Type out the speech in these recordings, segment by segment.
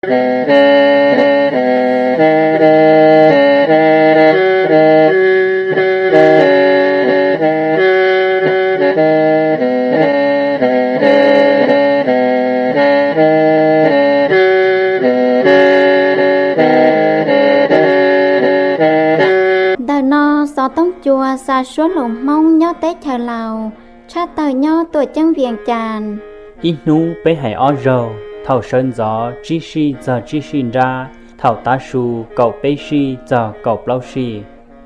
Ntawm no xov tooj cua xa suab hluas Hmoob nyob teb chaws Laus, tshaj tawm nyob Tuam Ceeb Vias Cas. Ib hnub peb hais ob zaug, thaum sawv ntxov tsib sij txog tsib sij nrab, thaum tav su kaum peb sij txog kaum plaub sij.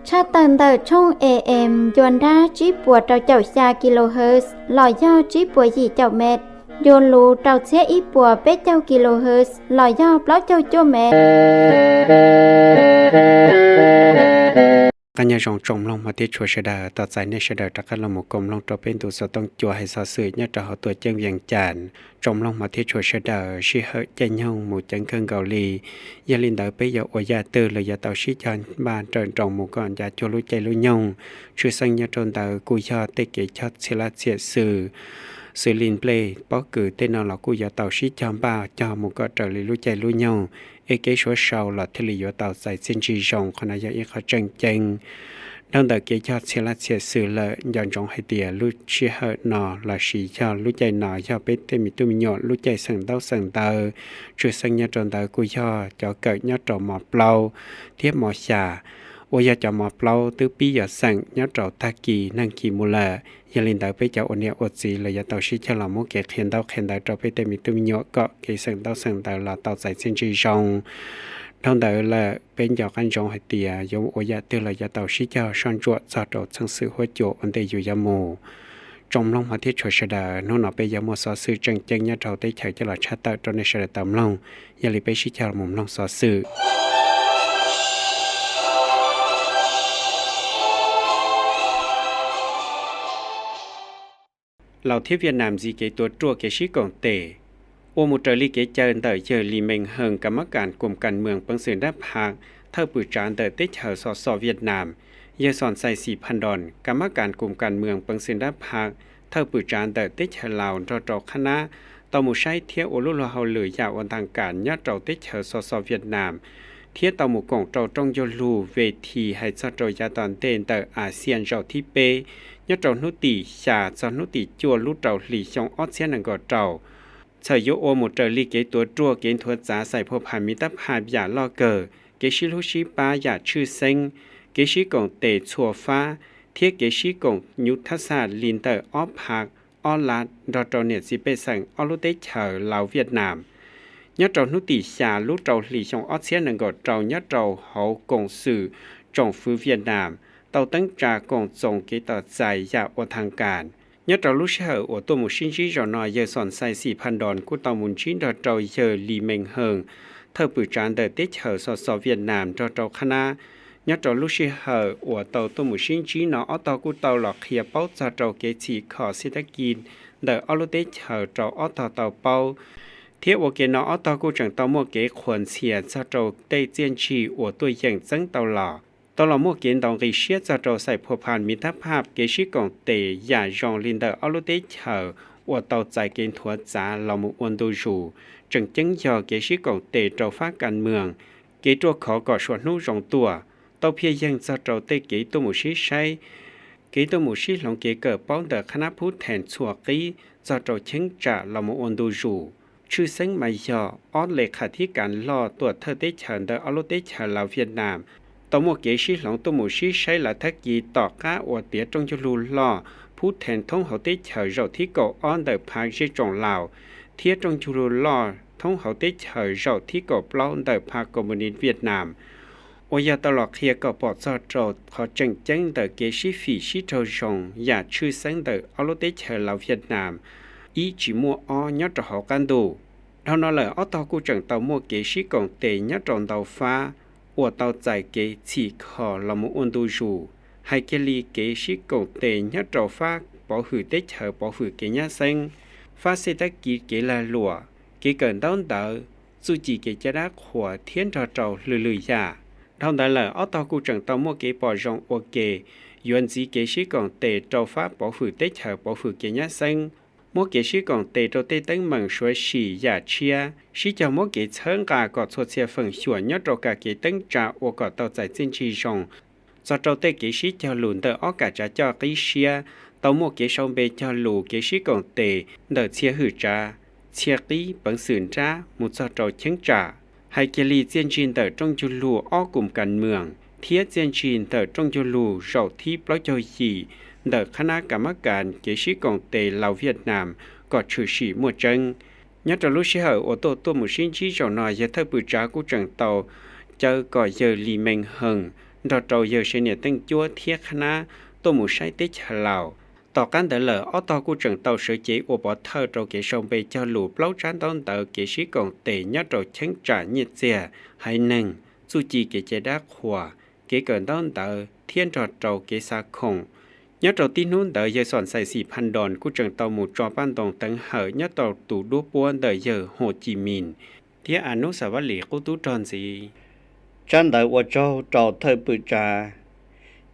Tshaj tawm ntawm tshooj A M ncua nrab tsib puas rau caum xya kilohertz los yog tsib puas yim caum met, ncua lus rau txhiab ib puas peb caug kilohertz los yog plaub caug cuaj met. Qab nyob zoo tsoom mloog hmov thiab tshua sawv daws, tos txais nej sawv daws rov qab los mus koom mloog rau peb ntu xov tooj cua hais xov xwm nyob rau hauv Tuam Ceeb Vias Cas. Tsoom mloog hmov thiab tshua sawv daws, sij hawm caij nyoog mus ceev kawg nkaus li. Yog li ntawd peb yuav ua yam twg los yuav tau sib cog npaj nrawm nroos mus kom ncav cuag lub caij lub nyoog. Tshwj xeeb nyob rau ntawd kuj yog tej kev cog txhia laj txhia xwm, xws li nplej pob kws tej no los kuj yuav tau sib cog npaj cog mus kom raws li lub caij lub nyoog, es kev suav sau los thiaj li yuav tau txais txiaj ntsig zoo. Qhov no yog ib qho tseem ceeb. Dhau ntawm kev cog txhia laj txhia xwm lawm, nco ntsoov hais tias lub sij hawm no lossis yog lub caij no yog peb tej me tub me nyuam lub caij xeem ntaub xeem ntawv, tshwj xeeb nyob rau ntawd kuj yog cov kawm nyob rau mos plaub thiab mos xya, uas yog cov mos plaub twb pib yuav xeem nyob rau tag kis neeg kis mus lawm. Yog li ntawd peb cov ua niam ua txiv los yuav tau sib cog los muab kev qhia ntaub qhia ntawv rau peb tej me tub me nyuam kom kev xeem ntaub xeem ntawv los tau txais txiaj ntsig zoo. Dhau ntawd lawm peb nco qab ntsoov hais tias yuav ua yam twg los yuav tau sib cog soj ntsuam txog rau txheej xwm huab cua ua ntej yus yuav mus. Tsoom mloog hmov thiab tshua sawv daws, hnub no peb yuav muaj xov xwm tseem ceeb nyob rau hauv teb chaws coj los tshaj tawm rau nej sawv daws tau mloog. Yog li peb sib cog mus mloog xov xwm. Laus thiab Viaj Nam ntxiv kev tuav ruaj kev sib koom tes. Ua mus raws li kev caw ntawm yawg Lis Mees Hees kam mab kas koom kas mees peev xwm nrab phaj thawj pwm tsav ntawm teb chaws Xos Xos Viaj Nam, yawg Xos Ntxais Xis Phas Nroos kam mab kas koom kas mees peev xwm nrab phaj thawj pwm tsav ntawm teb chaws Laus nrog rau qhab nab tau mus saib thiab ua lub luag hauj lwm yam ua thaj kas nyob rau teb chaws Xos Xos Viaj Nam, thiab tau mus koom rau rooj ncauj lug Ves This hais txog rau yav tom ntej ntawm Axias zaum thib peb nyob rau hnub tim xya txog hnub tim cuaj lub rau hlis xyoo ob txhiab nees nkaum rau. Txhawm yuav ua mus raws li kev tuav ruaj kev nthuav txav xais phua phas miv tab phaj yam loj kawg, kev sib hlub sib pab yam tshwj xeeb, kev sib koom tes txhua fab, thiab kev sib koom nyuj thab xaj li ntawm ob phaj, ob lav nrog rau niam txiv pej xeem ob lub teb chaws Laus Viaj Nam. Nyob rau hnub tim xya lub rau hlis xyoo ob txhiab nees nkaum rau nyob rau hauv koom xwm tsoom fwv Viaj Nam tau teeb tsa koom txoos kev tos txais yam ua thaj kas. Nyob rau lub sij hawm uas tuaj mus sib ntsib zaum no yawg Xos Ntxais Xis Phas Nroos kuj tau mus ntsib nrog rau yawg Lis Mees Hees thawj pwm tsav ntawm teb chaws Xos Xos Viaj Nam nrog rau qhab nab. Nyob rau lub sij hawm uas tau tuaj mus sib ntsib no ob tog kuj tau los qhia paub txog rau kev txhim kho xij tab kis ntawm ob lub teb chaws rau ob tog tau paub, thiab ua ke no ob tog kuj tseem tau muaj kev qhuas ntxhias txog rau tej txiaj ntsig uas tuaj yeem txeeb tau los, tau los muaj kev ntaus nqi siab txog rau xais phua phas miv tab phaj kev sib koom tes yam zoo li ntawm ob lub teb chaws uas tau txais kev nthuav txav los mus ua ntu zus. Tseem ceeb yog kev sib koom tes rau fab kas mees, kev ruaj khov kom suav hnub zoo tuaj, tau phiaj yeeg txog rau tej kev tuaj mus sib saib, kev tuaj mus sib hloov kev kawm paub ntawm qhab nab phub thees txhua qib txog rau cheeb tsam los mus ua ntu zus. Tshwj xeeb mas yog ob le kham thib kas loj tuam thawj teb chaws ntawm ob lub teb chaws Laus Viaj Nam tau muaj kev sib hloov tuaj mus sib saib lav thab kis tom qab uas tiav rooj ncauj lug loj phub thees thoob hauv teb chaws zaum thib kaum ob ntawm phaj zej tsoom Laus thiab rooj ncauj lug loj thoob hauv teb chaws zaum thib kaum plaub ntawm phaj Koos Mus Nis Viaj Nam, uas yog tau los qhia kom pom txog rau qhov tseem ceeb ntawm kev sib fim sib raug zoo yam tshwj xeeb ntawm ob lub teb chaws Laus Viaj Nam ib tsis muaj ob nyob rau hauv qab ntuj. Dhau no lawm ob tog kuj tseem tau muaj kev sib koom tes nyob rau ntau fab uas tau txais kev txhim kho los mus ua ntu zus, hais kiag li kev sib koom tes nyob rau fab pov hwm teb chaws pov hwm kev nyab xeeb, fab xej tab kis kev lag luam, kev kawm ntaub ntawv, txuj ci kev cai dab qhuas thiab nrog rau lwm lwm yam. Dhau ntawd lawm ob tog kuj tseem tau muaj kev pom zoo ua ke yuav ntxiv kev sib koom tes rau fab pov hwm teb chaws pov hwm kev nyab xeeb, muab kev sib koom tes rau tej teeb meem suav sim yam tshiab, sib cog muab kev txhawb nqa kom txhua txhia feem xyuam nyob rau kab kev teeb tsa ua kom tau txais txiaj ntsig zoo. Txog rau tej kev sib cog lus ntawm ob kab tsav coj qib siab, tau muaj kev sau npe cog lus kev sib koom tes ntawm txhia hwm tsav, txhia qib peev xwm nrab mus txog rau cheeb tsam, hais kiag li txiaj ntsig ntawm rooj ncug lug ob kum kas mwam thiab txiaj ntsig ntawm rooj ncug lug zaum thib plaub caug yim ntawm qhab nab kas mab kas kev sib koom tes Laus Viaj Nam kom tshwm sim muaj tseeb. Nyob rau lub sij hawm uas tuaj tuaj mus sib ntsib zaum no, yawg thawj pwm tsav kuj tseem tau caw kom yawg Lis Mees Hees nrog rau yawg Sev Niam Teej Cuab thiab qhab nab tuaj mus saib teb chaws Laus. Tom qab ntawd lawm, ob tog kuj tseem tau sawv cev ua pov thawj rau kev sau npe cog lus plaub tsab ntaub ntawv kev sib koom tes nyob rau cheeb tsam nyiaj txiag, haiv neeg, txuj ci kev cai dab qhuas, kev kawm ntaub ntawv thiab nrog rau kev xa khoom. Nyob rau tib hnub ntawd, yawg Xom Xais Xim Phas Nroos kuj tseem tau mus tso paj ntoos teev hawm nyob rau tus duab puab ntawm yawg Hos Ci Mis thiab Anub Xas Vab Lis qub tub rog ntxiv. Tsab ntawv ua tsaug rau thawj pwm tsav.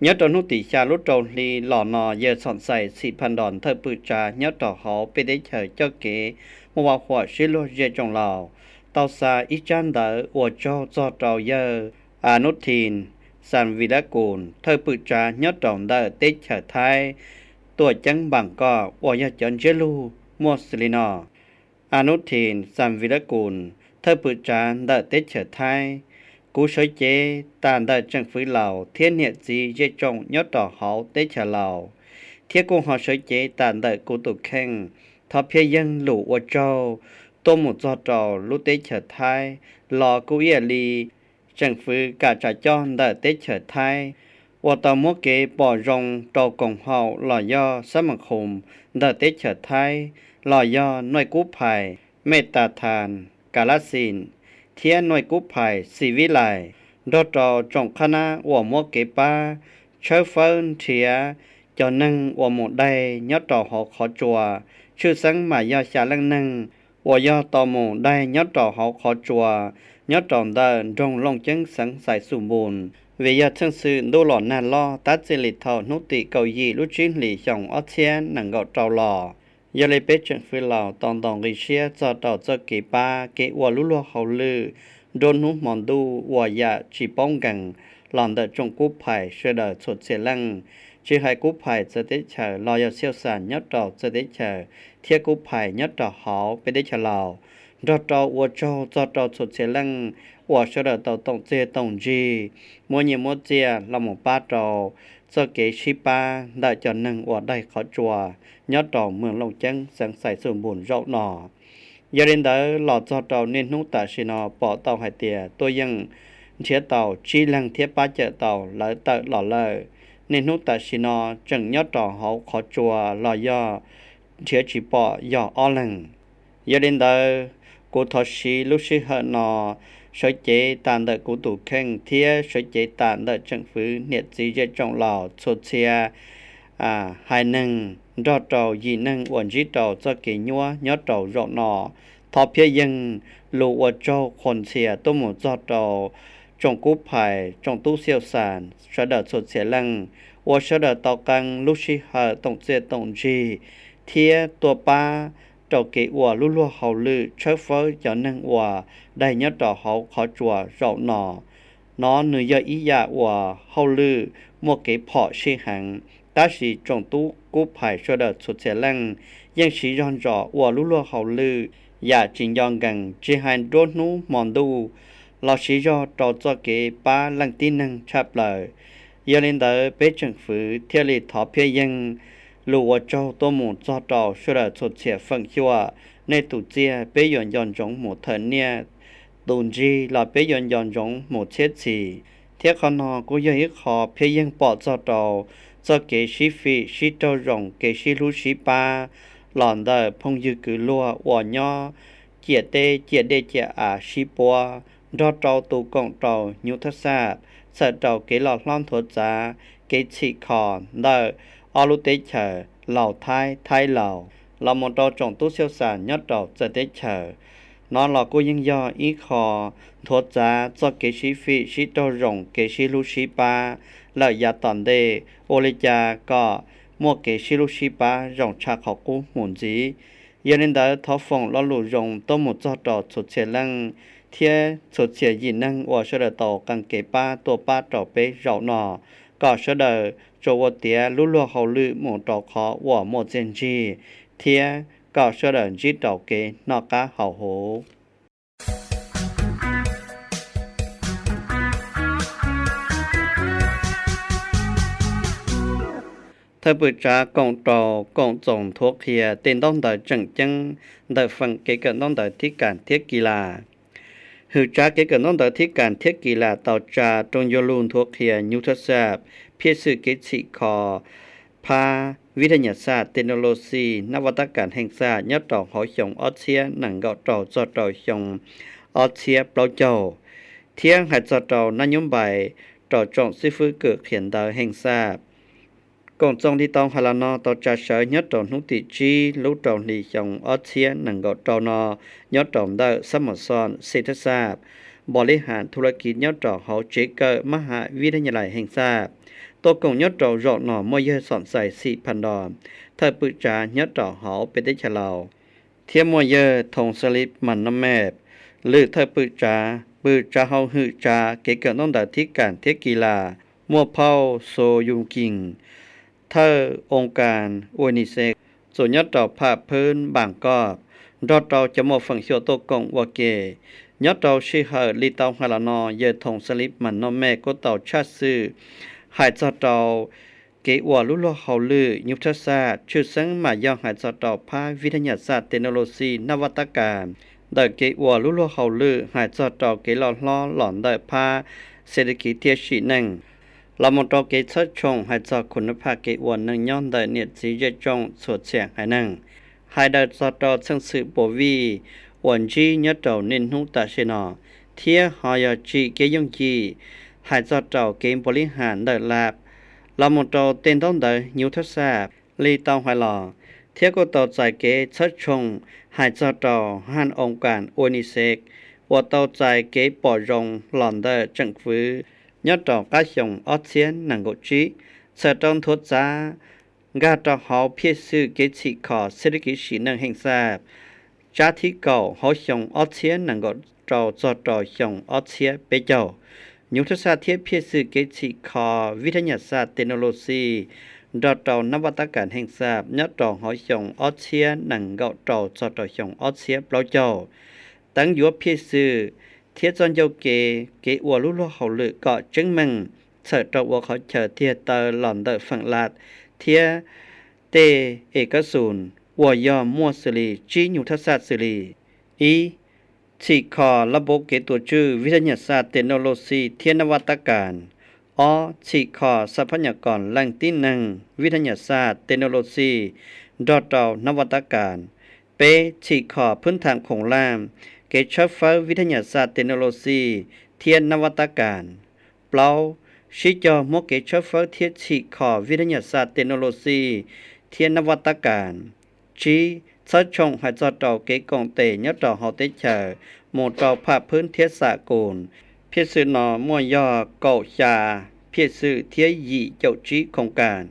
Nyob rau hnub tim xya lub rau hli los no, yawg Xom Xais Xim Phas Nroos thawj pwm tsav nyob rau hauv peb teb chaws coj kev muaj vaj huam sib luag zej tsoom laus tau xa ib tsab ntawv ua tsaug txog rau yawg Anub Thim Xas Vis Lab Kus thawj pwm tsav nyob rau ntawm teb chaws Thaib tuaj ceeb npam koj uas yog cov ntsiab lus muaj xws li no: Anub Thim Xas Vis Lab Kus thawj pwm tsav ntawm teb chaws Thaib, kuv sawv cev tas ntawm tseem fwv Laus thiab niam txiv zej tsoom nyob rau hauv teb chaws Laus, thiab kuj ho sawv cev tas ntawm kuv tus kheej thov phiaj yeeg lus ua tsaug tuaj mus txog rau lub teb chaws Thaib los kuj ib yam li tseem fwv kam tsav coj ntawm teb chaws Thaib uas tau muab kev pom zoo rau koom haum los yog xab mas khoos ntawm teb chaws Thaib los yog nuj kub phais Mej Tas Thas Kas Lab Xis thiab nuj kub phais Xis Vib Lais nrog rau tsoom qhab nab uas muab kev pab tshawb fawb nrhiav cov neeg uas mus daig nyob rau hauv qhov tsua, tshwj xeeb mas yog xya leej neeg uas yog tau mus daig nyob rau hauv qhov tsua nyob rau ntawm nroog Looj Ceeb xeev Xais Xus Npus, vim yog txheej xwm ntuj los nag loj tab txij li thaum hnub tim kaum yim lub tsib hlis xyoo ob txhiab nees nkaum rau los. Yog li peb tseem fwv Laus tau ntaus nqi siab txog rau txoj kev pab kev ua lub luag hauj lwm nruab hnub hmo ntuj uas yam tsis paub nkees los ntawm tsoom kub phais sawv daws txhua txhia leej, tsis hais kub phais txawv teb chaws los yog xiaus xas nyob rau txawv teb chaws thiab kub phais nyob rau hauv peb teb chaws Laus, nrog rau ua tsaug txog rau txhua txhia leej uas sawv daws tau toom txiaj toom ntsig, muab nyiaj muab txiaj los mus pab rau txoj kev sib pab ntawm cov neeg uas daig qhov tsua nyob rau moos Looj Ceeb xeev Xais Xus Npus zaum no. Yog li ntawd los txog rau niaj hnub tam sim no pom tau hais tias tuaj yeej nrhiav tau tsib leeg thiab pab cawm tau lawv tawm los lawm. Niaj hnub tam sim no tseem nyob rau hauv qhov tsua los yog nrhiav tsis pom yog ob leeg. Yog li ntawd, kuv thov siv lub sij hawm no sawv cev tas ntawm kuv tus kheej thiab sawv cev tas ntawm tseem fwv niam txiv zej tsoom Laus txhua txhia haiv neeg nrog rau yim neeg uas ntsib rau txoj kev nyuaj nyob rau zaum no, thov phiaj yeeg lus ua tsaug qhuas ntxhias tuaj mus txog rau tsoom kub phais tsoom tub xiaus xas sawv daws txhua txhia leej uas sawv daws tau qee lub sij hawm toom txiaj toom ntsig thiab tuaj pab rau kev ua lub luag hauj lwm tshawb fawb cov neeg uas daig nyob rau hauv qhov tsua zaum no. No nws yog ib yam uas hauj lwm muaj kev phom sij heev, tab sis tsoom tub kub phais sawv daws txhua txhia leej yeej siv zog ntsos ua lub luag hauj lwm yam tsis nco nkees tsis hais nruab hnub hmo ntuj los siv zog rau txoj kev pab leej tib neeg tshaj plaws. Yog li ntawd peb tseem fwv thiaj li thov phiaj yeeg lus ua tsaug tuaj mus txog rau sawv daws txhua txhia feem xyuam, nej tus txiaj peb yuav nco ntsoov mus thawm niaj, tus ntsig los peb yuav nco ntsoov mus txhiab txhis. Thiab qhov no kuj yog ib qho phiaj yeeg pom txog rau txoj kev sib fim sib raug zoo kev sib hlub sib pab los ntawm phooj ywg kwv luag uas nyob ciam teb ciam dej ciam av sib puab nrog rau tus koom rau hnyuv thab xaj txhawm rau kev loj hlob nthuav txav kev txhim kho ntawm ob lub teb chaws Laus Thaib, Thaib Laus los mus rau tsoom tub xiaus xas nyob rau txawv teb chaws. No los kuj yeej yog ib qho nthuav txav txoj kev sib fim sib raug zoo kev sib hlub sib pab lawm yav tom ntej, ua li cas kom muaj kev sib hlub sib pab zoo tshaj qhov qub mus ntxiv. Yog li ntawd thov foom lo lus zoo tuaj mus txog rau txhua txhia leej thiab txhua txhia yim neeg uas sawv daws tau qee kev pab tuaj pab rau peb zaum no, kom sawv daws tsuas ua tiav lub luag hauj lwm mus rau qhov uas muaj txiaj ntsig thiab kom sawv daws ntsib rau kev noj qab haus huv. Thawj pwm tsav koom rau koom txoos nthuav qhia tej ntaub ntawv tseem ceeb ntawm feem kev kawm ntaub ntawv thib kas thiab kis las. Hwm tsav kev kawm ntaub ntawv thib kas thiab kis las tau tsa rooj yuag lug nthuav qhia nyuj thab xaj phiaj xwm kev txhim kho phab vib thab nyas xaj tes no lo xi nab vaj tab kas heej xaj nyob rau hauv xyoo ob txhiab nees nkaum rau txog rau xyoo ob txhiab plaub caug, thiab hais txog rau nab nyob npais rau tsoom xib fwb kws qhia ntawv heej xaj. Koom txoos li tau hais los no tau tsa sawv nyob rau hnub tim tsib lub rau hli xyoo ob txhiab nees nkaum rau no nyob rau ntawm xab mos xoj xi thab xaj npom li has thu la kiv nyob rau hauv tsev kawm mab ham vib thab nyas lais heej xaj. Tuaj koom nyob rau zaum no muaj yawg xom xais xim phas nros thawj pwm tsav nyob rau hauv peb teb chaws Laus, thiab muaj yawg Thoo Xa Lis Mas Noj Mej lwm thawj pwm tsav, pwm tsav hauv hwm tsav kev kawm ntaub ntawv thib kas thiab kis las, muaj phauj Xu Yus Kis thawj oo kas Ua Nis Xes txuas nyob rau phaj phwb Npas Koj nrog rau cov muaj feem xyuam tuaj koom ua ke. Nyob rau sij hawm li tau hais los no yawg Thoo Xa Lis Mas Noj Mej kuj tau tshaj xwm hais txog rau kev ua lub luag hauj lwm nyuj thab xaj, tshwj xeeb mas yog hais txog rau phab vib thab nyas xaj tes no lo xi nab vaj tab kas ntawm kev ua lub luag hauj lwm, hais txog rau kev loj hlob los ntawm phab xes tis kiv thiab sim neej, los mus rau kev txhawb tshoom hais txog khun nab phaj kev ua neej nyob ntawm niam txiv zej tsoom txhua txhia haiv neeg, hais daws txog rau txheej xwm puas vij uas ntsib nyob rau niaj hnub tam sim no, thiab ho yog tsim kev yooj yim hais txog rau kev npom li has ntawm lab los mus rau tej ntaub ntawv nyuj thab xaj li tau hais los, thiab kuj tau txais kev txhawb tshoom hais txog rau han oo kas Ua Nis Xes uas tau txais kev pom zoo los ntawm tseem fwv nyob rau qab xyoo ob txhiab nees nkaum tsib, txhawm rau nthuav txav nkag rau hauv phiaj xwm kev txhim kho xes tis kiv sim neej heej xaj tsab thib kaum hauv xyoo ob txhiab nees nkaum rau txog rau xyoo ob txhiab peb caug. Nyuj thab xaj thiab phiaj xwm kev txhim kho vib thab nyas xaj tes no lo xi nrog rau nab vaj tab kas heej xaj nyob rau hauv xyoo ob txhiab nees nkaum rau txog rau xyoo ob txhiab plaub caug, teev yuav phiaj xwm thiab txoj ncauj ke kev ua lub luag hauj lwm kom tseeb meej, txhawm rau ua qhov chaw tiag taw los ntawm feem lab thiab tej es kab xus uas yog muaj xws li tsib nyuj thab xaj xws li: ib, txhim kho lab npauv kev tuav tswj vib thab nyas xaj tes no lo xi thiab nab vaj tab kas. Ob, txhim kho xab phab nyas kos leej tib neeg vib thab nyas xaj tes no lo xi nrog rau nab vaj tab kas. Peb, txhim kho phwb tham khoom laj kev tshawb fawb vib thab nyas xaj tes no lo xi thiab nab vaj tab kas. Plaub, sib cog muab kev tshawb fawb thiab txhim kho vib thab nyas xaj tes no lo xi thiab nab vaj tab kas. Tsib, txhawb tshoom hais txog rau kev koom tes nyob rau hauv teb chaws mus rau phaj phwb thiab xam kus. Phiaj xwm no muaj yog kaum xya phiaj xwm thiab yim caum tsib khoom kas,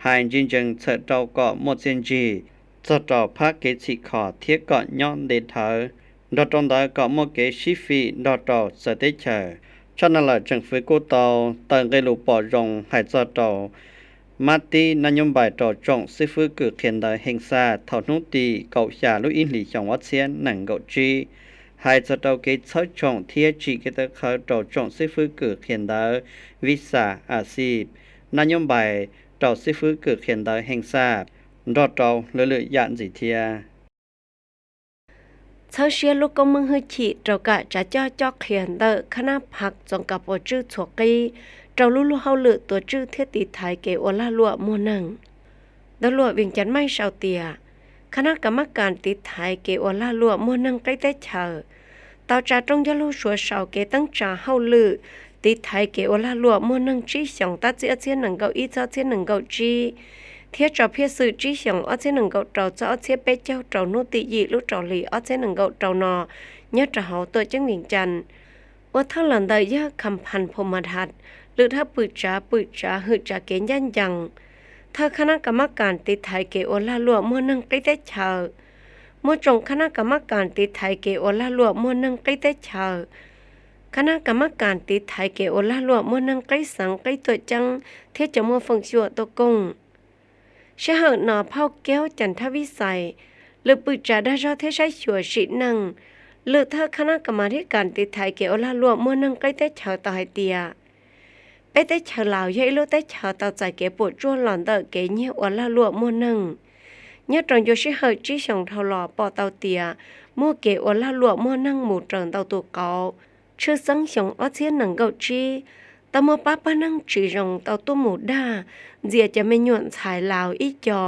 hais ntsis ntsees txhawm rau kom muaj txiaj ntsig txog rau phab kev txhim kho thiab kom nyob ntev dhawv, nrog rau ntawd kom muaj kev sib fim nrog rau txawv teb chaws. Tshaj no lawm tseem fwv kuj tau tawm nqe lus pom zoo hais txog rau mab tib nab nyob npais rau tsoom xib fwb kws qhia ntawv heej xaj thaum hnub tim kaum xya lub ib hlis xyoo ob txhiab nees nkaum tsib, hais txog rau kev txhawb tshoom thiab tsim kev tawv qhawv rau tsoom xib fwb kws qhia ntawv vib xaj a xij, nab nyob npais rau xib fwb kws qhia ntawv heej xaj, nrog rau lwm lwm yam ntxiv thiab. Txhawb siab lub koob meej hwj chim rau kam tsav coj cob qhia ntawm khab nab phaj txoos kas puas tswj txhua qib rau lub luag hauj lwm tuav tswj thiab tiv thaiv kev ua lag luam muag neeg. Ntawv luam Vias Cas Maij sau tias, khab nab kas mab kas tiv thaiv kev ua lag luam muag neeg qib teb chaws tau tsa rooj ncauj lug suav sau kev teeb tsa hauj lwm tiv thaiv kev ua lag luam muag neeg tsib xyoos tab txij ob txhiab nees nkaum ib txog ob txhiab nees nkaum tsib, thiab tso phiaj xwm tsib xyoos ob txhiab nees nkaum rau txog ob txhiab peb caug rau hnub tim yim lub rau hli ob txhiab nees nkaum rau no nyob rau hauv tuam ceeb Vias Cas. Ua thawj los ntawm yawg Kham Phas Phu Mas Has, lwm thawj pwm tsav, pwm tsav hwm tsav kev ncaj ncees, Thawj khab nab ka mab kas tiv thaiv kev ua lag luam muag neeg qib teb chaws, muaj tsoom khab nab ka mab kas tiv thaiv kev ua lag luam muag neeg qib teb chaws, khab nab ka mab kas tiv thaiv kev ua lag luam muag neeg qib xeev qib tuam ceeb thiab cov muaj feem xyuam tuaj kooj. Sij hawm no phauj Kaub Cas Thab Vib Xais, lwm pwm tsav dag zog thiab saib xyuas sim neej, lwm thawj khab nab ka mas thib kas tiv thaiv kev ua lag luam muag neeg qib teb chaws tau hais tias, peb teb chaws Laus yog ib lub teb chaws tau txais kev puam tsuaj los ntawm kev nyiag ua lag luam muag neeg. Nyob rau ncua sij hawm tsib xyoos dhau los pom tau tias muaj kev ua lag luam muag neeg mus raws ntau tus qauv. Tshwj xeeb xyoo ob txhiab nees nkaum tsib, tau muaj pab pawg neeg tsis zoo tau tuaj mus dag ntxias cov me nyuam ntxhais Laus ib co,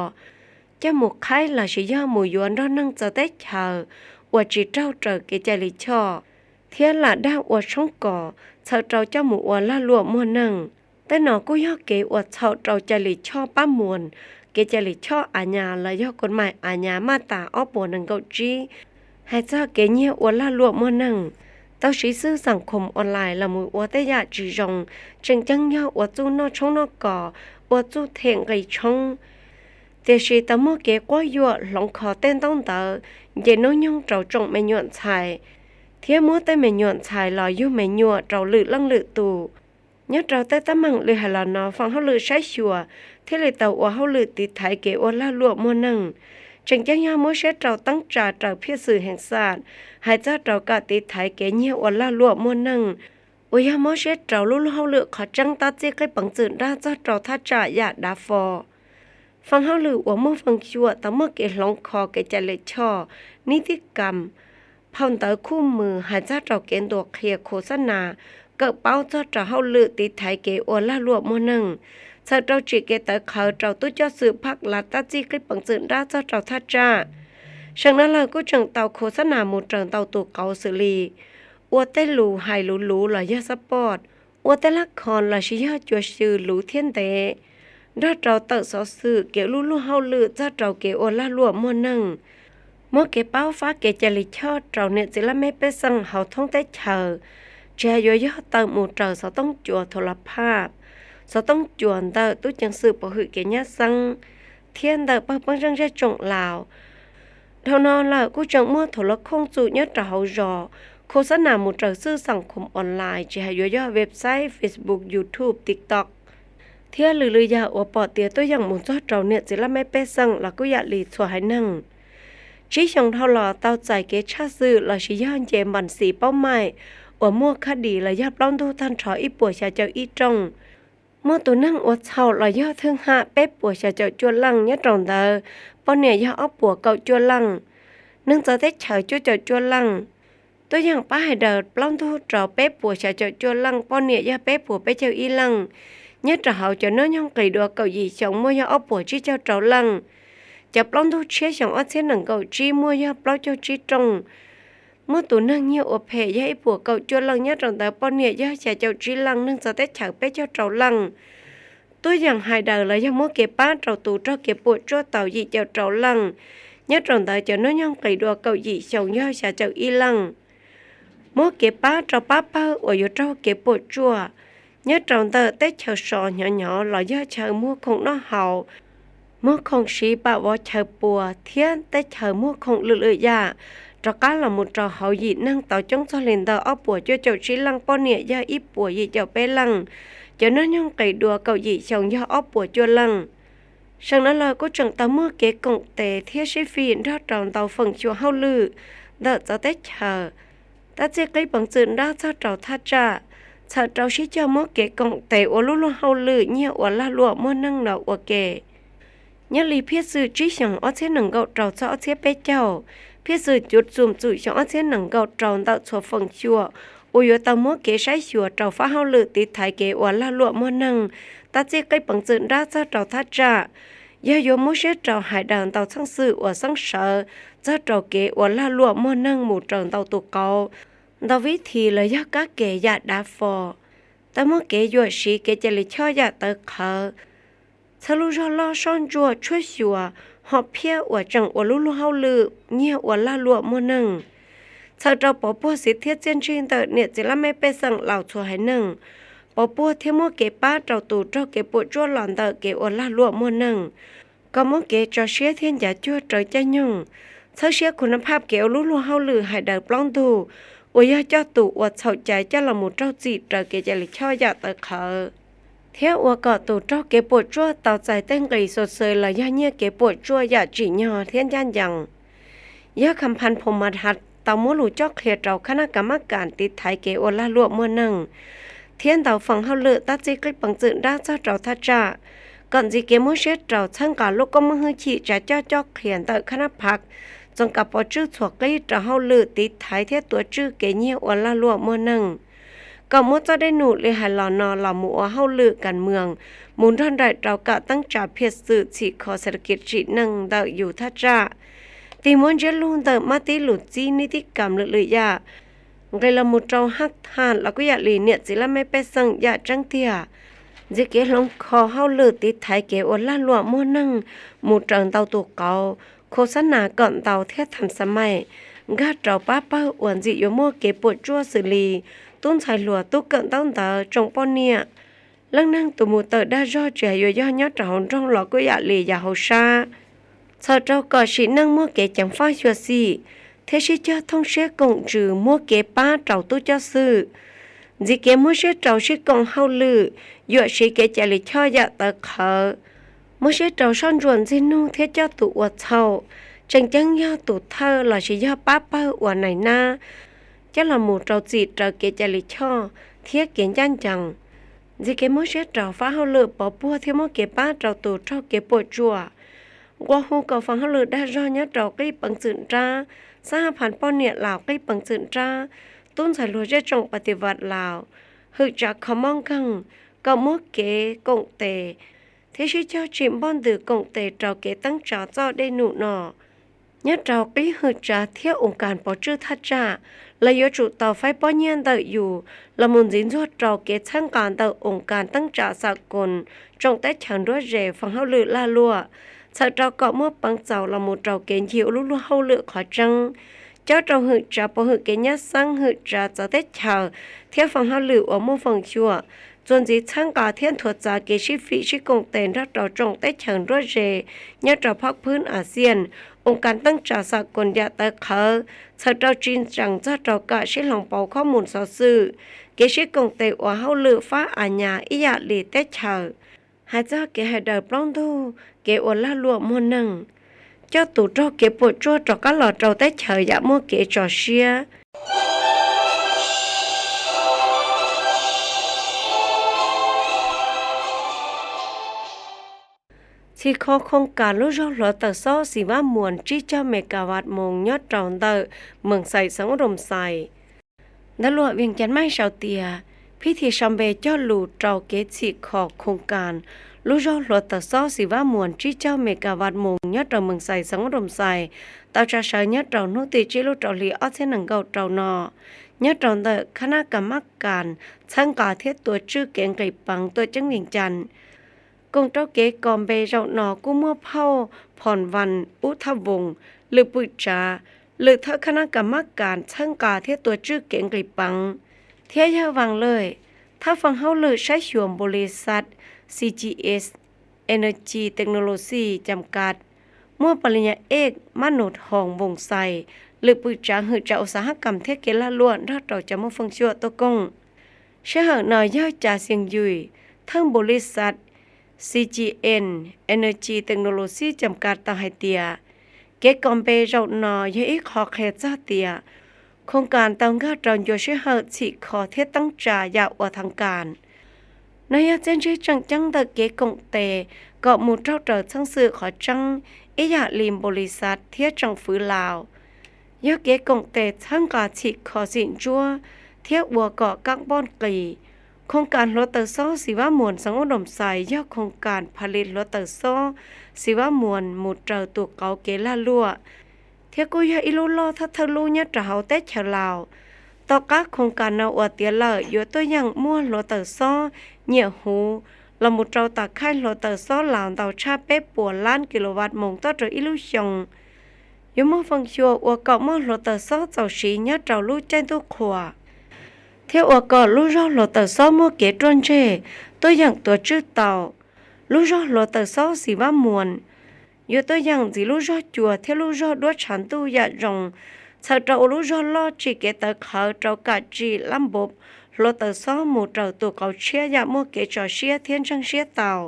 coj mus qhaib lossis yog mus yuav nrog neeg txawv teb chaws uas tsis raug raws kev cai lij choj, thiab lam dag ua tshoob kos txhawm rau coj mus ua lag luam muag neeg. Tej no kuj yog kev uas txhaum rau cai lij choj pab muas, kev cai lij choj a nyas los yog kos mais a nyas maj tas ob puas nees nkaum tsib, hais txog kev nyiag ua lag luam muag neeg. Tau siv xwb xam khom online los mus ua tej yam tsis zoo, tseem ceeb yog ua txuj noj tshoob noj kos, ua txuj them nqi tshoob. Tiam sis tau muaj kev quab yuam hloov kho tej ntaub ntawv, nce hnub nyoog rau tsoom me nyuam ntxhais, thiab muab tej me nyuam ntxhais los yug me nyuam rau lwm leej lwm tus. Nyob rau tej teeb meem li hais los no, feem hauj lwm saib xyuas thiaj li tau ua hauj lwm tiv thaiv kev ua lag luam muag neeg. Tseem ceeb yog muab siab rau teeb tsa raws phiaj xwm heev xam, hais txog rau kom tiv thaiv kev nyiag ua lag luam muag neeg, uas yog muab siab rau lub luag hauj lwm qhov tseeb tab txij qib peev txwm nrab txog rau thaj tsam yam dav fo. Feem hauj lwm uas muaj feem xyuam tau muaj kev hloov kho kev cai lij choj, nib tib kam, phau ntawv khuj mws hais txog rau kev ntuas qhia khos xab nas, kawm paub txog rau hauj lwm tiv thaiv kev ua lag luam muag neeg, txhawm rau tsim kev tawv qhawv rau tub coj xwm phaj lav tab txij qib peev txwm nrab txog rau thaj tsam. Seem no lawm kuj tseem tau khos xab nas mus raws ntau tus qauv xws li ua tej lus hais luv luv los yog xab poj, ua tej lab khos lossis yog cua xyw luv thiab ntev, nrog rau tawm xov xwm kev lub luag hauj lwm txog rau kev ua lag luam muag neeg. Muab kev paub fab kev cai lij choj rau niam txiv laj mej pej xeem hauv thoob teb chaws, tsis hais yuav yog tawm mus raws xov tooj cua thuav los phaj, xov tooj cua ntawm tub ceev xwm pov hwm kev nyab xeeb, thiab ntawm pawg pej xeem zej tsoom Laus. Dhau no lawm kuj tseem muaj thuav los khooj txum nyob rau hauv zos, khos xab nas mus raws xwb xam khom online, tsis hais yuav yog website, Facebook, YouTube, TikTok, thiab lwm lwm yam uas pom tias tuaj yeem mus txog rau niam txiv laj mej pej xeem los kuj yam li txhua haiv neeg. Tsib xyoo dhau los tau txais kev tshaj xwm lossis yog nce npas xis paub maim uas muaj khab dis los yog plaub ntug tag nrho ib puas xya caum ib rooj. Muaj tus neeg ua txhaum los yog thwj ham peb puas xya caum cuaj leej, nyob rau ntawd poj niam yog ob puas kaum cuaj leej, neeg txawv teb chaws cuaj caum cuaj leej. Tuaj yeem pab hais daws plaub ntug rau peb puas xya caum cuaj leej, poj niam yog peb puas peb caug ib leej. Nyob rau hauv cov nub nyoog qis dua kaum yim xyoo muaj yog ob puas tsib caug rau leej. Cov plaub ntug tshiab xyoo ob txhiab nees nkaum tsib muaj yog plaub caug tsib rooj. Muaj tus neeg nyiag ua phem yog ib puas kaum cuaj leej, nyob rau ntawd poj niam yog xya caum tsib leej, neeg txawv teb chaws peb caug rau leej. Tuaj yeem hais daws los yog muab kev pab rau tus raug kev puas tsuaj tau yim caum rau leej, nyob rau ntawd cov nub nyoog qis dua kaum yim xyoo yog xya caum ib leej. Muab kev pab rau pab pawg uas yuav raug kev puas tsuaj, nyob rau ntawm teb chaws so hnyo hnyo los yog chaw muag khoom noj haus, muag khoom siv pam vov chaw pua thiab teb chaws muag khoom lwm lwm yam, rov qab los mus rau hauv yim neeg tau coob txog li ntawm ob puas cuaj caum tsib leej, poj niam yog ib puas yim caum peb leej, cov nub nyoog qis dua kaum yim xyoo yog ob puas cuaj leej. Seem no lawm kuj tseem tau muaj kev koom tes thiab sib fim nrog rau ntau feem xyuam hauj lwm ntawm txawv teb chaws, tab txij qib peev txwm nrab txog rau thaj tsam, txhawm rau sib cog muab kev koom tes ua lub luag hauj lwm nyiag ua lag luam muag neeg no ua ke. Nyob li phiaj xwm tsib xyoos ob txhiab nees nkaum rau txog ob txhiab peb caug, phiaj xwm cuv txum txum xyoo ob txhiab nees nkaum rau ntawm txhua feem xyuam uas yuav tau muab kev saib xyuas rau fab hauj lwm tiv thaiv kev ua lag luam muag neeg, tab txij qib peev txwm nrab txog rau thaj tsam, yog yuav muab siab rau hais daws ntau txheej xwm uas xeeb sawv txog rau kev ua lag luam muag neeg mus raws ntau tus qauv, ntau vib thi los yog kab ke yam dav fo. Tau muaj kev yuam siv kev cai lij choj yam tawv qhawv, txhawb lub zog loj soj ntsuam tshuab xyuas, hom phiaj uas tseem ua lub luag hauj lwm nyiag ua lag luam muag neeg, txhawm rau pov puag xiv thiab txiaj ntsig ntawm niam txiv laj mej pej xeem Laus txhua haiv neeg, pov puag thiab muab kev pab rau tus raug kev puas tsuaj los ntawm kev ua lag luam muag neeg, kom muaj kev tso siab thiab ncav cuag raws caij nyoog, txhawb siab khunab phaj kev ua lub luag hauj lwm hais daws plaub ntug, uas yog coj tus uas txhaum cai coj los mus raug txim raws kev cai lij choj yam tawv qhawv, thiab ua kom tus raug kev puas tsuaj tau txais tej nqis xus xws los yog nyiaj kev puas tsuaj yam tsim nyog thiab ncaj ncees. Yawg Kham Phas Phoo Mas Has tau muab lus cob qhia rau khab nab kas mab kas tiv thaiv kev ua lag luam muag neeg thiab ntau feem hauj lwm tab txib qib peev txwm nrab txog rau thaj tsam, kom ntxiv kev muab siab rau txhawb nqa lub koob meej hwj chim tsav coj cob qhia ntawm khab nab phaj txoos kas pov tswj txhua qib rau hauj lwm tiv thaiv thiab tuav tswj kev nyiag ua lag luam muag neeg, kom muab txoj dej num li hais los no los mus ua hauj lwm kas mwm mus nrog nraim rau kam teeb tsa phiaj xwm txhim kho xas las kis tsim neej ntawm yus thaj tsam, tig muab ntsiab lug ntawm mab tib lus txib nib tib kam lwm lwm yam, nqis los mus rau hab ham los kuj yam li niam txiv laj mej pej xeem yam tseeb tiag. Ntxiv kev hloov kho hauj lwm tiv thaiv kev ua lag luam muag neeg mus raws ntau tus qauv, khos xab nas kom ntau thiab tham xa maim, nkag rau pab pawg uas ntxim yuav muaj kev puas tsuaj xws li tub ntxhais hluas tub kawm ntaub ntawv tsoom poj niam, leej neeg tus mus tawm dag zog tsis hais yuav yog nyob rau hauv nroog los kuj yam li yam hauv sab, txhawm rau kom sim neej muaj kev ceev faj xyuam xim, thiab sib cog thooj siab koom ntsws muab kev pab rau tub cob xwm. Ntxiv kev muab siab rau sib koom hauj lwm, yuam siv kev cai lij choj yam tawv qhawv, muab siab rau soj ntsuam ntxig nug thiab coj tus ua txhaum, tseem ceeb yog tus thawj lossis yog pab pawg uas nais nab, coj los mus rau txim raws kev cai lij choj thiab kev ncaj ncees. Ntxiv kev muab siab rau fab hauj lwm pov puag thiab muab kev pab rau tus raug kev puas tsuaj, nqua hu kom feem hauj lwm dag zog nyob rau qib peev txwm nrab, xab hab phas poj niam laus qib peev txwm nrab, tub ntxhais hluas zej tsoom pas tis vas laus, hwm tsav kho mob nkeeg, kom muab kev koom tes thiab sib cog tsim npoj ntws koom tes rau kev teeb tsa txoj dej num no. Nyob rau qib hwm tsav thiab oos kas pov tswj thaj tsam, lawv yuav tsum tau faib pob nyiaj ntawm yus los mus ntxiv ntxuag rau kev txhawb nqa ntawm oos kas teeb tsa xam koos tsoom teb chaws nruab ze feem hauj lwm lag luam, txhawm rau kom muaj peev txaus los mus rau kev ncig ua lub luag hauj lwm qhov tseeb, cob rau hwm tsav pov hwm kev nyab xeeb, hwm tsav txawv teb chaws thiab feem hauj lwm uas muaj feem xyuam, txuas ntxiv txhawb nqa thiab nthuav txav kev sib fim sib koom tes nrog rau tsoom teb chaws nruab ze nyob rau phab phwb Axias, oos kas teeb tsa xam koos yam tawv qhawv, txhawm rau tsis tseem txog rau kam sib hloov pauv khob mus xov xwm, kev sib koom tes ua hauj lwm fab a nyas ib yam li teb chaws. Hais txog kev hais daws plaub ntug, kev ua lag luam muag neeg, coj tus raug kev puas tsuaj rov qab los rau teb chaws yam muaj kev tso siab. Txhim kho khoos kas lub zog hluav taws xob Xis Vab Muas tsib caug me kas vat moos nyob rau ntawm Mees Xais xeev Ub Doos Xais. Ntawv luam Vias Cas Maij sau tias, phib thi sau npe cog lus rau kev txhim kho khoos kas lub zog hluav taws xob Xis Vab Muas tsib caug me kas vat moos nyob rau Mees Xais xeev Ub Doos Xais tau tsa sawv nyob rau hnub tim tsib lub rau hli ob txhiab nees nkaum rau no, nyob rau ntawm khab nab kas mab kas txhawb nqa thiab tuav tswj kev nqis peev tuaj ceeb Vias Cas. Koom rau kev kos npe zaum no kuj muaj phauj Phos Vas Ub Thaj Voos, lwm pwm tsav, lwm thawj khab nab kas mab kas txhawb nqa thiab tuav tswj kev nqis peev, thiab yawg Vas Lawj, thawj feem hauj lwm saib xyuas npaum li xav CGS Energy Technology Cam Kas, muaj Pas Li Nyas Ej Mab Nus Hoos Voos Xais, lwm pwm tsav hwm tsav uas xav hab kam thiab kev lag luam nrog rau cov muaj feem xyuam tuaj koom. Sij hawm no yawg Cas Xias Yws, thawj npaum li xav CGN Energy Technology Cam Kas tau hais tias, kev kos npe zaum no yog ib qho qhia txog tias, khoos kas tau nkag rau ncua sij hawm txhim kho thiab teeb tsa yam ua thaj kas. No yog txiaj ntsig tseem ceeb ntawm kev koom tes kom mus raug raws txheej xwm qhov tseeb ib yam li npaum li xav thiab tsoom fwv Laus. Yog kev koom tes txhawb nqa txhim kho xim ntsuab thiab ua kom kab npoj qis. Khoos kas hluav taws xob Xis Vab Muas xeev Ub Doos Xais yog khoos kas pha li hluav taws xob Xis Vab Muas mus raws tus qauv kev lag luam, thiab kuj yog ib lub loj thawj thawj lub nyob rau hauv teb chaws Laus. Tom qab khoos kas no ua tiav lawm yuav tuaj yeem muaj hluav taws xob nyiam huv los mus rau tas khaij hluav taws xob Laus ntau tshaj peb puas lab kis lus vat moos toj rau ib lub xyoo. Yuav muaj feem xyuam ua kom muaj hluav taws xob txaus siv nyob rau lub caij ntuj qhua. thiab ua kom lub zog hluav taws xob muaj kev ruaj ntseg, tuaj yeem tuav tswj tau. Lub zog hluav taws xob xim vab muas yuav tuaj yeem ntxiv lub zog cua thiab lub zog duab tshav ntuj yam zoo, txhawm rau ua lub zog loj tsim kev tawv qhawv rau kam tsim lab npov hluav taws xob mus raws tus qauv tshiab yam muaj kev tso siab thiab ntseeg siab tau.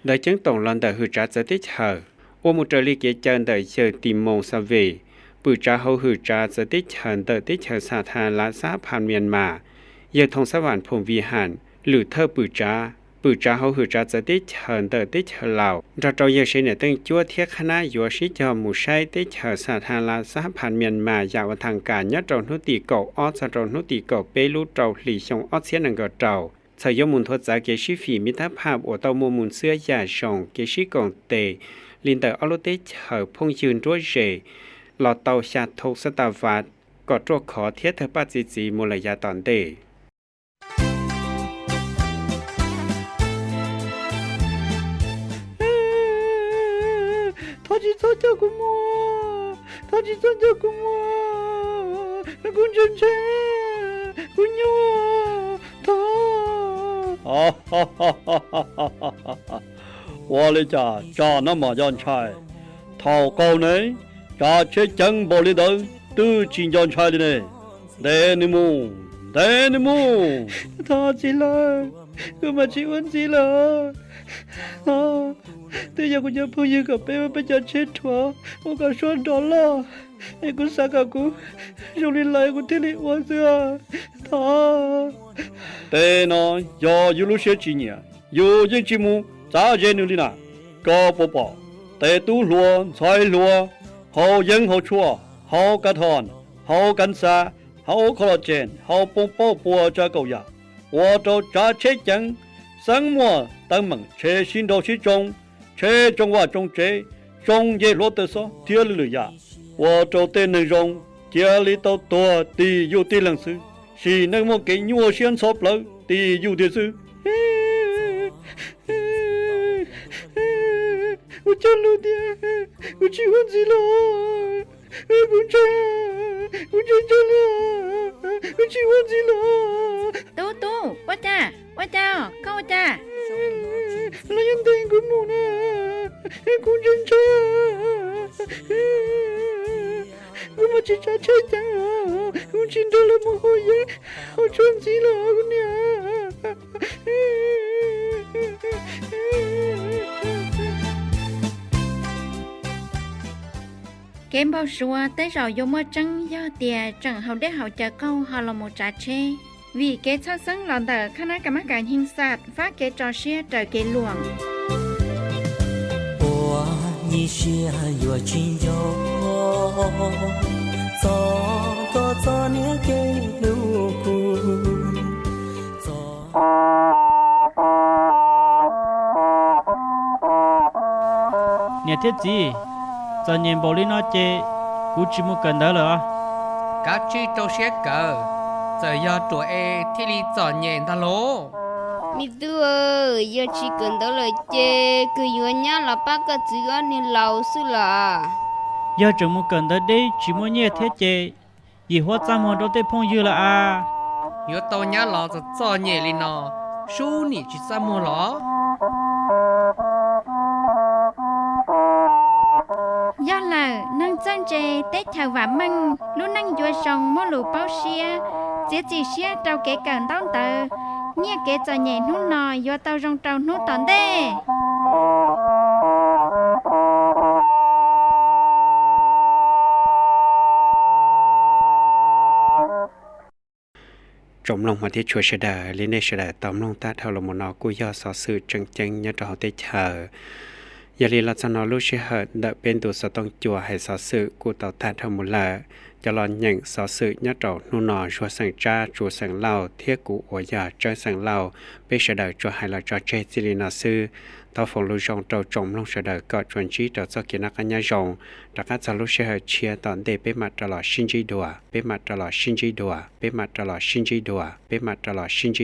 Ntawv ceeb toom los ntawm hwm tsav txawv teb chaws, ua mus raws li kev caw ntawm yawg Tim Moos Xav Vim, pwm tsav hauv hwm tsav txawv teb chaws ntawm teb chaws Xa Tha Las Xab Phas Mias Mas, yawg Thoom Xab Vam Phoom Vij Ham, lwm thawj pwm tsav, pwm tsav hauv hwm tsav txawv teb chaws ntawm teb chaws Laus, nrog rau yawg Sev Niam Teej Cuab thiab qhab nab yuav sib cog mus saib teb chaws Xa Tha Las Xab Phas Mias Mas yam uas tham kam nyob rau hnub tim kaum ob txog rau hnub tim kaum peb lub rau hlis xyoo ob txhiab nees nkaum rau. Txhawm yuav mus nthuav txav kev sib fim miv tab phaj uas tau muaj mus xwb yam zoo kev sib koom tes li ntawm ob lub teb chaws phooj ywg nruab zes los tau xya thoob xab ta vas kom ruaj khov thiab tawg paj txi txiv mus lawm yav tom ntej. Thov tsis txhob coj kuv mus, thov tsis txhob coj kuv mus, kuv ntshai ntshai, kuv nyuaj, thov. Ua li cas tsam no mas yog ntshai? Thaum qaug ne, tsav tsheb ceev npaum li ntawd twb tsis nco ntshai li ne. Ntes nws mus, ntes nws mus. Thov txiv lawm, kuv mam tsis ua ntxiv lawm. Thov, twb yog kuv cov phooj ywg kom peb muab peb cov tsheb rhuav ua kom suab nrov loj, es kuv xav kom kuv zoo li lawv kuv thiaj li ua xwb. Thov. Tej no yog yus lub siab tsis nyiam, yus yeej tsis mus txav ze nws li na. Koj puas pom tej tub hluas ntxhais hluas hauv yeeb hauv tshuaj, hauv kav thos, hauv kav xa, hauv kho los tsees, hauv poob pauj pua tsav kaum yam, ua rau tsav tsheb ceev, xeeb muaj teeb meem, tsheb sib nraus sib tsoo, tsheb tsoo vaj tsoo tsev, tsoo nce hluav taws xob thiab lwm lwm yam, ua rau tej neeg zoo cia li tau tuag tim yus tib leeg xwb, sim neej muaj kev nyuaj siab ntxhov plawv tim yus tiag xwb. Kuv cog lus tias kuv tsis ua ntxiv lawm, kuv ntshai, kuv ntshai ntshai li, kuv tsis ua ntxiv lawm. Tub, tub, ua cas, ua cas, koj ua cas? Los yog ntes kuv mus na, kuv ntshai ntshai. Kuv mas tsis tsav tsheb ceev, kuv tsis nrog lawv mus hauv yeeb hauv tshuaj ntxiv lawm kuv niam. Kev npau suav tej zaum yuav muaj tseeb yog tias tseem haus dej haus cawv qaug ho los mus tsav tsheb, vim kev txhawj xeeb los ntawm khab nab ka mab ka nyeej xaj fab kev tso siab raws kev luam. Ua nyiaj siab yuav tsis nco txog koj txoj niag kev hlub kuv. Niam thiab txiv, txom nyem npaum li no ces kuv tsis mus kawm ntawv lawm os. Kav tsij rau siab kawm, txawm yog ruam es thiaj li txom nyem ntag lauj. Me tub, yog tsis kawm ntawv lawm ces kws yuav nyab los pab koj txiv ob niag laus xwb los. Yog tseem mus kawm ntawv deb tsis muaj nyiaj thiab ces yim huab txaj muag rau tej phooj ywg lawm as. Yuav tau nyab los txom txom nyem li no, sub nim tsis txaj muag los? Yog lawm, neeg txawj ntse, teb chaws vam meej, lub neej yuav zoo, muaj lus paub siab, txiav txim siab rau kev kawm ntaub ntawv, nyiaj kev txom nyem hnub no yuav tau zoo rau hnub tom ntej. Tsoom mloog hmov thiab tshua sawv daws, li nej sawv daws tau mloog tag dhau los mus no kuj yog xov xwm tseem ceeb nyob rau hauv teb chaws. Yog li los txog no lub sij hawm ntawm peb ntu xov tooj cua hais xov xwm kuj tau tag dhau mus lawm. Cov los nyeem xov xwm nyob rau hnub no Zuag xeem Tsab, Tsuas xeem Lauj thiab kuv uas yog Tsawb xeem Lauj, peb sawv daws tsuas hais los tso tseg txij li no xwb. Thov foom lus zoo rau tsoom mloog sawv daws kom tsuas ntsib rau txoj kev noj qab nyob zoo. Rov qab txog lub sij hawm tshiab tom ntej peb mam rov los sib ntsib dua, peb mam rov los sib ntsib dua, peb mam rov los sib ntsib dua, peb mam rov los sib ntsib